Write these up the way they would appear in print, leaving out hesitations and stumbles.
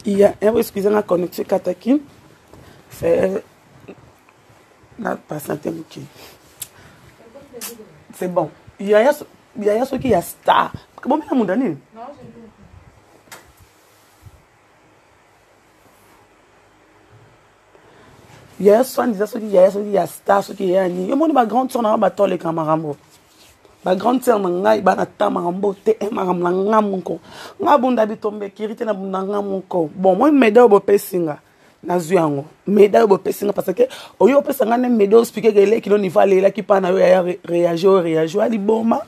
Ya, excusez nga connexion ekataki. Fait na patiente moke. C'est bon. Yaya, yaya soki ya star. Bomela munda nini? Yaya swandiza soki yaya soki ya star soki yaya nini. Yo moni ba grande sœur na nga batoleka makambo. Ba grande sœur na ngai bana ta makambo te eh, makambo na nga moko. Nga bunda bitombe ekiri te na bunda nga moko. Bon, moi médaille bopesi nga. Nazwi yango. Médaille bopesi nga parce que oyo opesa nga ne médaille expliquer que eleki no niveau alelaki pa na yo yaya réagir oyo réagir aliboma.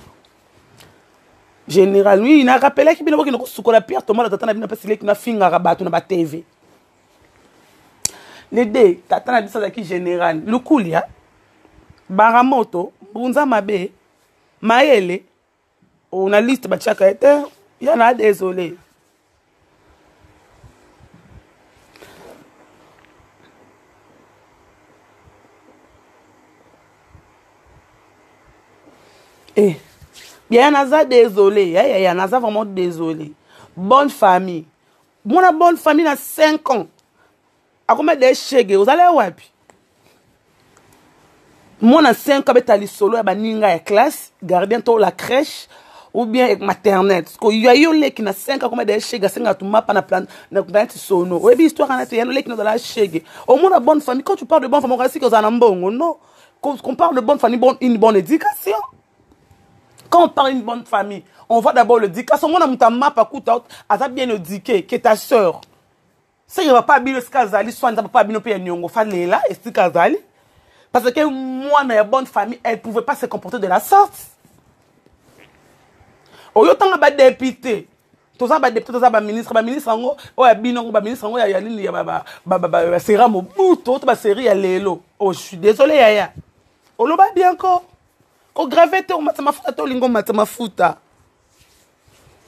Général, oui, na rappelaki bino bokende kosukola Pierre Thomas tata na bino apesi leki na fingaka bato na ba TV. Les deux, tata na biso azalaki général. Lukulia, Baramoto, Mbunza Mabe, Mayele, on a liste batiaka ye te, ya na désolé. Eh, bien naza désolé, ya ya ya naza vraiment désolé. Bonne famille. Mwana bonne famille na 5 ans. Akoma de shege, ozala wapi? Mwana 5 ans abeta lisolo ya baninga ya classe, gardien to la crèche ou bien maternelle. Ko ya yo leki na 5 ans akoma de shege asenga tu mapa na plan na planète sono. Oyebi histoire na te ya leki na zala shege. Omona bonne famille, quand tu parles de bonne famille, on reste que ozala na mbongo, non. Qu'on parle de bonne famille, bonne, une bonne éducation. Quand on parle d'une bonne famille, on voit d'abord l'éducation. Moi, na mapa kuta, aza bien éduqué, que ta sœur. C'est que papa bino esika azali, soit papa bino pe ya nyongo fa lela esika azali. Parce que moi, na bonne famille, elle pouvait pas se comporter de la sorte. Oyo tanga ba député. Toza ba député, toza ba ministre, ba ministre yango, oyo ya bino, ba ministre yango ya ya nini ya ba ba ba ba ba sera Mobutu, to ba série ya lelo. Oh, je suis désolé yaya. Oloba bien ko. Ko grave te omatisa mafuta te olingo omatisa mafuta.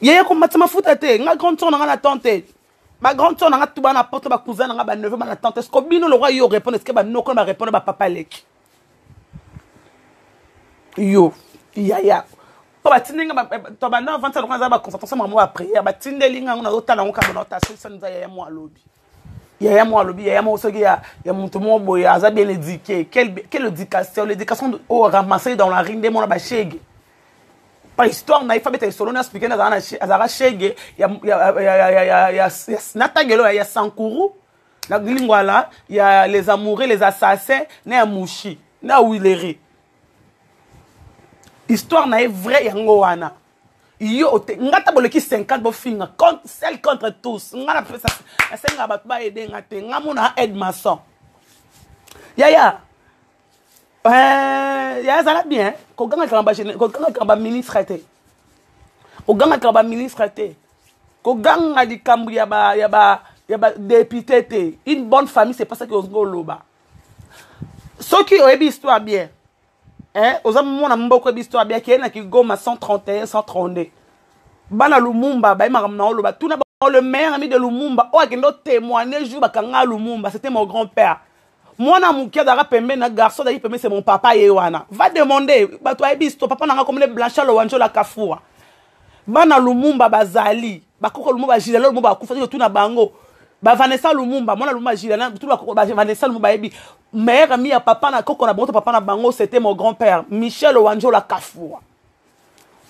Yaya komatisa mafuta te, nga grande sœur na nga na tante. Ba grande sœur na nga tout bana poto ba cousin na nga ba neveu bana tante. Est-ce que bino le roi yo répondre, est-ce que ba noko ba répondre ba papa leki. Yo yaya. Po batindi nga to banda avance lokola za ba concentration makambo ya prière batindeli nga ngo nazotala ngo kaka na otasisa nza yaya mwa alobi. Yaya moko alobi yaya moko soki ya, ya moto moko boye aza bien éduqué. Quelle éducation? L'éducation oyo ramassé dans la rue nde mona bashege. Pa histoire na ye fabeta lisolo na expliquer azalaka shege ya, ya, ya, ya, ya, ya, ya, ya, natangelo ya, ya Sankuru na lingwala ya les amoureux les assassins na ya Mushi na Wileri. Histoire na ye vrai yango wana. Yo te nga ta boleki 50 bofinga contre seul contre tous nga na pesa nasenga bato ba aider nga te nga mona aide maçon. Yaya yaya zala bien koganga ba koganga ba ministre te koganga ba ministre te koganga likambo ya ba ya ba ya ba député te. Une bonne famille c'est pas ça que ozingo loba. Soki oyebi histoire bien hein, oza mwana mboka oyebi histoire bien keye na Kigoma 131 132 bana Lumumba baye makambo na oloba tuna ba le meilleur ami de Lumumba oyo akende témoigner jour bakanga Lumumba, c'était mon grand-père. Mwana moke azalaka pembeni na garçon azalaki pembeni, c'est mon papa ye wana. Va demander bato bayebi histoire papa nanga komele Blanchard Lowanjola Kafua. Bana Lumumba bazali bakoko Lumumba Gilles Lumumba akufa te tuna bango. Ba Vanessa Lumumba, mwana Lumumba Gilles na tuna bakoko ba Vanessa Lumumba bayebi meilleur ami ya papa na koko na bango to papa na bango c'était mon grand-père Michel Wanjola Kafua.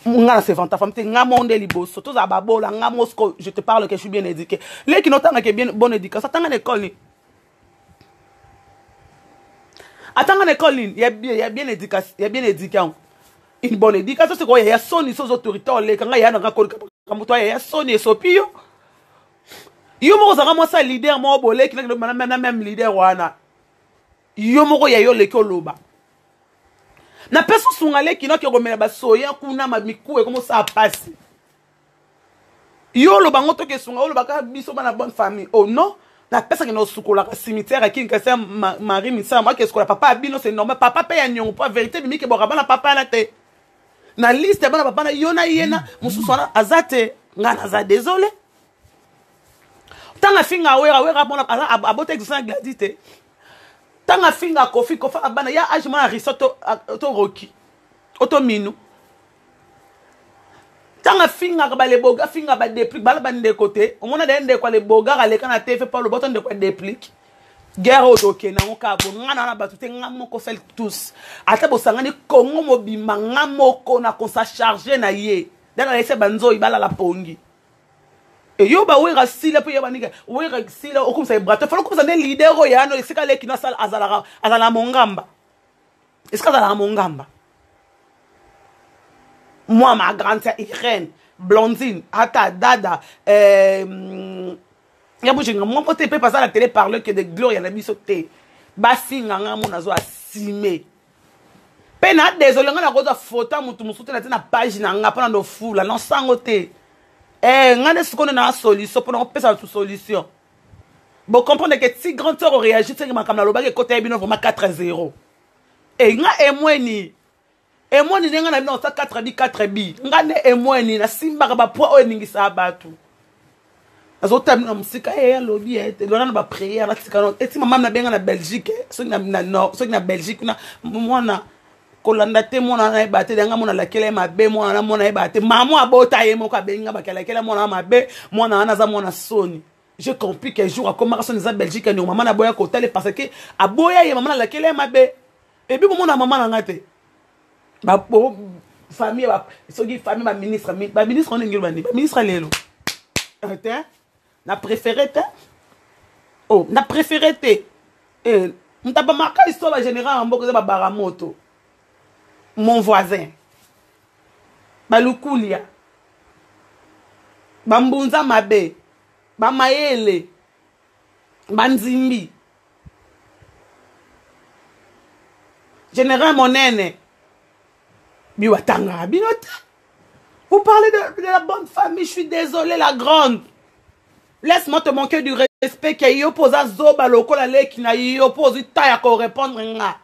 Nga na se vanta femme te nga monde liboso toza babola nga mosco je te parle que je suis bien éduqué. Leki notanga que bien bonne éducation tanga na école ni. Atanga na école ni ya bien ya bien éducation ya bien éduqué. Une bonne éducation c'est quoi ya soni aux autorités oleka nga ya na koleka moto ya soni esopi yo. Yo moko zanga mwasa leader moko boleki na na même leader wana. Yo moko ya yo leki oloba. Na peso sunga leki noki okomela ba soya kuna ma mikuwe komo sa pasi. Yo oloba ngo toke sunga oloba ka biso bana bonne famille. Oh non, na pesa ke no sukola ka cimetière ki nkasa Marie Misa moi ke sukola papa bino c'est normal papa pe ya nyongo po vérité bimi ke boka bana papa na te. Na liste bana papa na yo na yena mususu wana azate nga naza désolé. Tanga finga wera wera mona abota existence Gladys te. Tanga finga Kofi Kofi abana ya age mona risoto to roki oto minu. Ntango afingaka baleboga, afingaka badeplique, bala bandeko te. Omona daye ndeko ya lebogar aleka na TV mpo aloba to ndeko ya deplique. Guerre oyo tokende yango kaka bo nga na bato te, nga moko sel tous. Ata bosangani Congo mobimba, nga moko na kosa charge na ye. Dana ese banzoi balala pongi. E yo ba wera sila pe ya baninga wera sila okomisa ebrato falo okomisa nde leader oyo yano esika leki no asala azalaka azala mongamba esika azalaka mongamba moi ma grande sœur Irène Blondine ata dada euh, ya bojinga moko te mpe paza na télé parle que de gloria na biso te bafinga nga mona azo asime mpe na desole nga nakozwa foto ya motu mosusu te natie na page na nga mpona nofula nosango te eh, nga nde sikoyo nde na solution mpona kopesa bato solution bocomprendre ke ti grande sœur oréagir seke makambo nalobaki ekota ye bino vraiment 4 0 e nga emweni emweni nde nga na bino osa 4 bi 4 bi nga nde emweni nasimbaka bapoids oyo eningisaka bato azotala bino na mosika ye alobi ete lona na bapriere natika no eti mama nabenga na belgique soki na nord soki na belgique kuna mwana kolanda te mwana wana ayeba te yanga mwana alakela ye mabe mwana wana mwana ayeba te mama abota ye moko abengi nga bakalakela mwana wana mabe mwana wana aza mwana soni j'ai compris qu'un jour akomaka soni eza belgique ndeko mama naboya kotale parce que aboya ye mama nalakela ye mabe ebi komona mama na nga te famille soki famille baministre baministre wana engeli bani baministre lelo eh, te na préféré te oh na préféré te eh, moto abamaka histoire bagénéral ya mboka eza babaramoto mon voisin balukulia bambunza mabe bamayele banzimbi général monene biwa tangaka bino te. Vous parlez de la bonne famille, je suis désolé la grande. Laisse-moi te manquer du respect ke yo mpo oza zoba lokola leki na yo mpo ozwi ta ya korépondre nga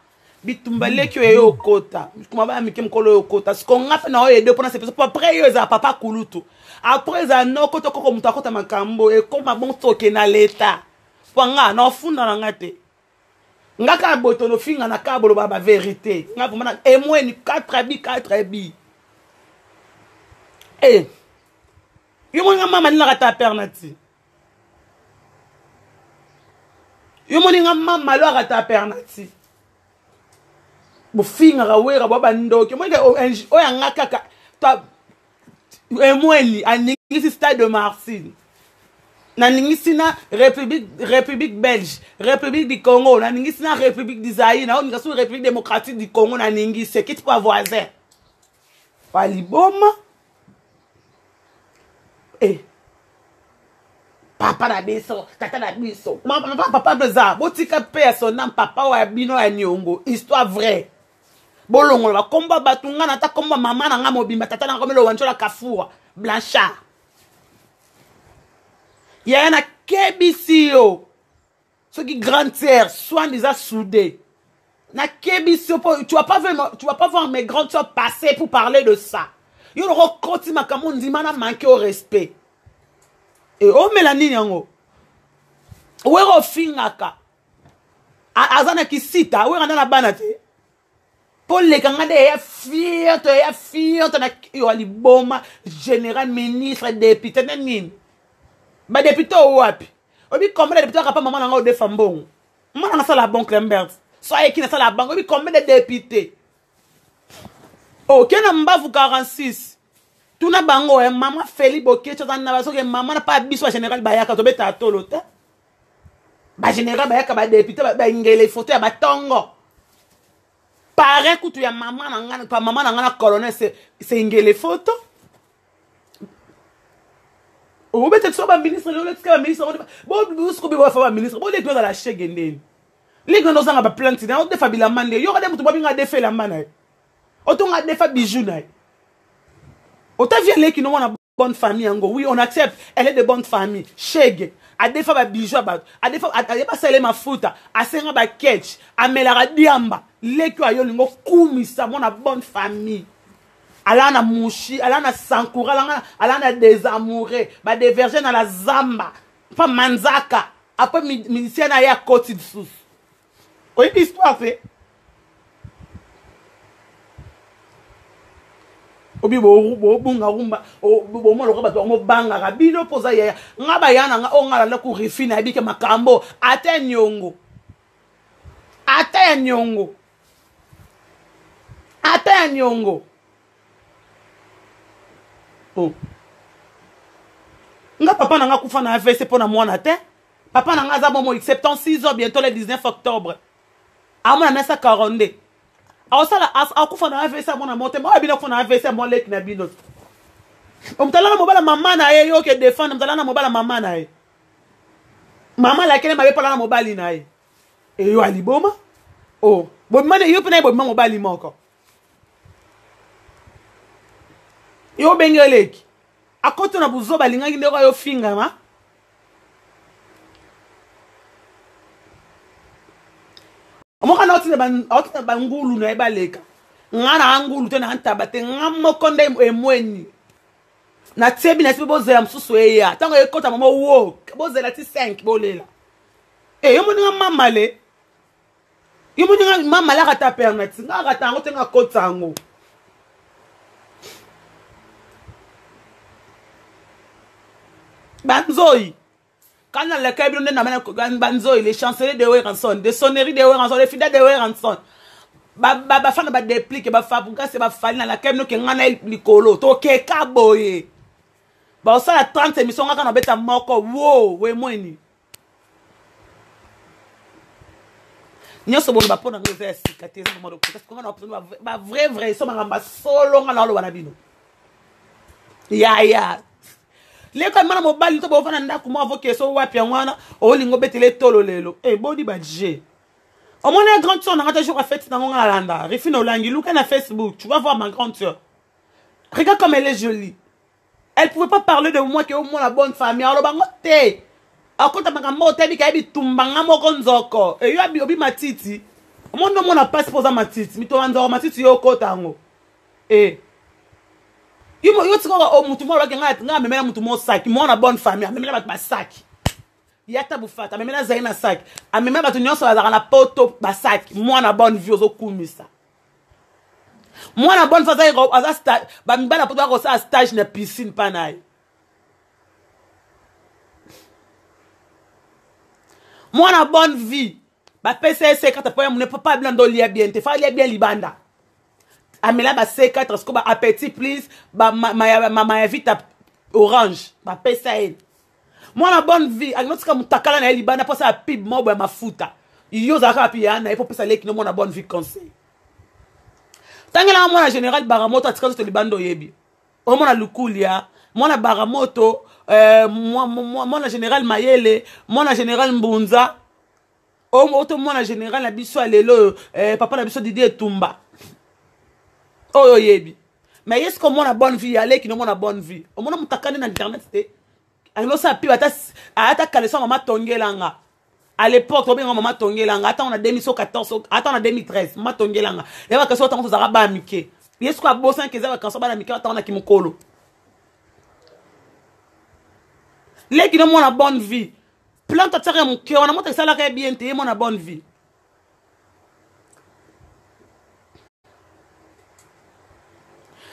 bitumba leki oyo yo okota kuma bana mike mokolo oyo okota siko nga mpe na oyo ede mpona sepesa mpo après yo ezala papa kulutu après ezala noko to koko moto akota makambo ekoma bon toke na leta mpo nga na ofunda na nga te nga kaka boye tonofinga na kaka boloba ba verité nga vraiment na emweni 4 bi 4 bi e eh. yo moni nga mama nilaka ta père na ti yo moni nga mama lo akata père na ti bofingaka wera bwa bandoki omoni oyo anga kaka emweni aningisi stade de martyr naningisi na république, république belge république du congo naningisi na république du zaïre naoninga su république démocratique du congo naningisi ekiti mpo voisin baliboma eh. papa na biso tata na biso papa papa mpeza botika mpe ya sonam papa oyo ya bino ya niongo histoire vraie bolongola bakombo ya bato nga na ata kombo ya mama na nga mobimba tata na nga komelo wanjola kafua blanchard yaya nakebisi yo soki grande sœur soin eza soude nakebisi yo mpo tu vas pas voir, tu vas pas voir mes grandes sœurs passer pour parler de ça yo loko okoti makambo ndima na manke au respect e omela nini yango wera ofingaka aza na kisita wera nda na bana te mpo leka nga nde eya fierto eya fierto na yo liboma général ministre député nde nini badepute oyo wapi oyebi combien de député akapa mama na nga odefa mbongo mama na nga asala banque lambert so ayeki nasala banque oyebi combien de député oke na mbavu 46 tuna bango eh, mama feli bokeci aza na basoki mama na pa biso bagénéral bayaka tobetaka tolo te bagénéral bayaka badepute bangele foto ya batongo parrain kutu ya mama na nga pa mama na nga na colonel c'est ngele foto obeta biso baministre lelo tika baministre bosuko bibafa baministre boleki ozala shege ndeni leki wana ozanga baplante na odefa bilamba nde yoka nde moto babinga adefa elamba na ye otonga adefa bijou na ye otavi aleki no wana bonne famille yango oui on accepte elle est de bonne famille shege adefa babijou ya bato adefa ayeba asala mafuta asenga baketch amelaka diamba leki oyo ayo olingi okumisa mwana bonne famille ala na mushi ala na sankura ala na désamouré badeverge na la zamba mpa manzaka apres musicien na ye akoti lisusu oyebi histoire te. Obi bobunga rumba bomona lokola bato bango bangaka bino mpo oza yaya nga baya na nga oyo nga landa ku rifi nayebi ke makambo ata ya niongo ata ya niongo ata ya niongo oh. Nga papa na nga akufa na avc mpo na mwana te. Papa na nga aza bomoi 76 ans, bientôt le 19 octobre amona nasa 42 akosala akufa na avc amona mo te. Maoyo bino akufa na avc mwa leki na bino omutala na mobala mama na ye yo ke defendre mutala na mobala mama na ye mama alakele mabe mpo alala mobali na ye eyo aliboma o oh. Bobima yo mpe na ye bobima mobali moko yo obenge eleki akoti na buzoba alingaki ndeko ayo fingama. Moko na otina bangulu na ye baleka nga na ngulu te na ntaba te nga moko nde emweni natie bina ti bozela mosusu eya ntango ekota mama wo bozela ti 5 bolela e yo moninga mamale yo moninga mamale akata pernati nga akata yango te nga akota yango. Banzoi kana leka bino nde namana banzoi les chanceliers de Werrason, de sonnerie de Werrason, les fidèles de Werrason, bafana badeplike bafabrikase bafali na laka bino ke ngai na likolo tokeka boye baosala 30 émission ngaka na beta moko wo wemweni nyonso boloba mpo na ngai eza ya sika te. Eza mama lokuta. Siko ngai na ba vrai vrai so makambo solo ngai na oloba na bino yaya leko mana mobali to bofanda ndako moko avoke so wapi yango wana olinga obetela etolo lelo e boni baje omoni grande sœur nanga ta jour afeti nango nga nalanda Rifine Olangi luka na Facebook, tu vas voir ma grande sœur. Regarde comme elle est jolie. Elle pouvait pas parler de moi ke omona bonne famille aloba ngo te akota makambo otebi kayebi tumbanga moko nzoko eyo obi matiti omoni omona mpasi mpo oza matiti mitoba nzoko matiti yo okota yango e yo tikaka o mutu moko alobaki ngai amemela mutu moko saki mwana bonne famille amemela bato basaki yata bufata amemela azali na saki amemela bato nyonso bazalaka na poto basaki. Mwana bonne vie ozokumisa mwana bonne vie aza bamibala poto bakosala stage na piscine mpa na ye. Mwana bonne vie bapesa ye C4 mpo ya mone papa abina ndo olia bien te fa alia bien libanda amela ba C4 siko ba appétit please bamaya vita orange bapesa ye. Mwana bonne vie alingi otika motakala na ye libanda mpo asala pib mobo ya mafuta. Yo ozalaka wapi ya na ye mpo opesa leki no mwana bonne vie conseil? Tangelanga mwana général Baramoto atika nzoto libanda oyebi omona Lukulia mwana Baramoto mwana général Mayele mwana général Mbunza oto mwana général na biso ya lelo oyo papa na biso Didier Etumba oyo oyebi. Mais ye siko mwana bonne vie aleki no mwana bonne vie omona motakani na internet te alingi osala pibe ata ata kaleso mama tongelanga à l'époque tobenga mama tongelanga ata na 2014 ata na 2013 mama tongelanga ya bakanso ntango tozalaka bana mike. Ye siko abosanaki eza bakanso bana mike ata na kimokolo leki no mwana bonne vie plante atiaka ya moke wana moto esalaka ye bien te ye mwana bonne vie.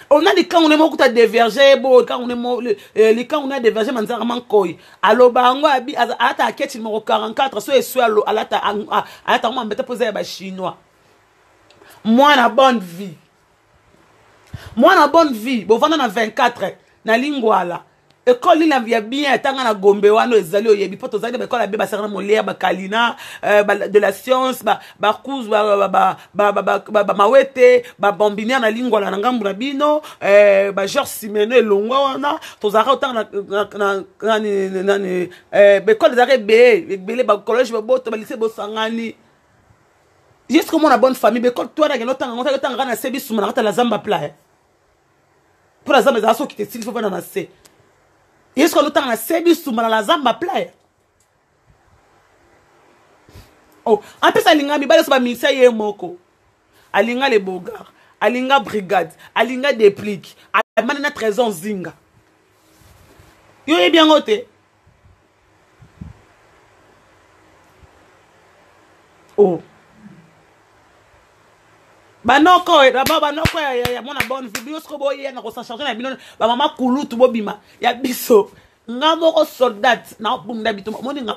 Ona likangu ne moko kuta deverge bo likangu ne mo likangu ne deverge manzaka mankoi aloba yango abi alata aketi numéro 44 so eswe alata alata ngo mambete mpo eza ya bachinois. Mwana bonne vie, mwana bonne vie bovanda na 24 na Lingwala ekole nini ya bien atanga na Gombe wana ezali oyebi mpo tozali na baekole ya bien basaka na Molière bakalina de la science bacous bamawete babambinière na Lingwala na ngambu na bino bageorge Simeno elongwa wana tozalaka otanga nani baekole ezalaka ebele ebele bacollège baboto balycée bosangani jusque mona bonne famille baekole to wana akende otanga ngo otanga kaka na se bisuma na kati ya la zamba plat mpo na zamba ezala soki te esili fo vanda na se ye soki alotanga na se bisumba na la zamba playa. Oh, en plus alinga mibali nyonso bamilisa ye moko alinga le bogar alinga brigade alinga déplique amani na Trésor Zinga yo oyebi yango te. Oh. Banoko banoko ya mwana bonne vie, bino soko boyenga kosa charge na bino, bamama kulutu bobima ya biso. Nga moko soldate naobunda bitumba, omoni nga.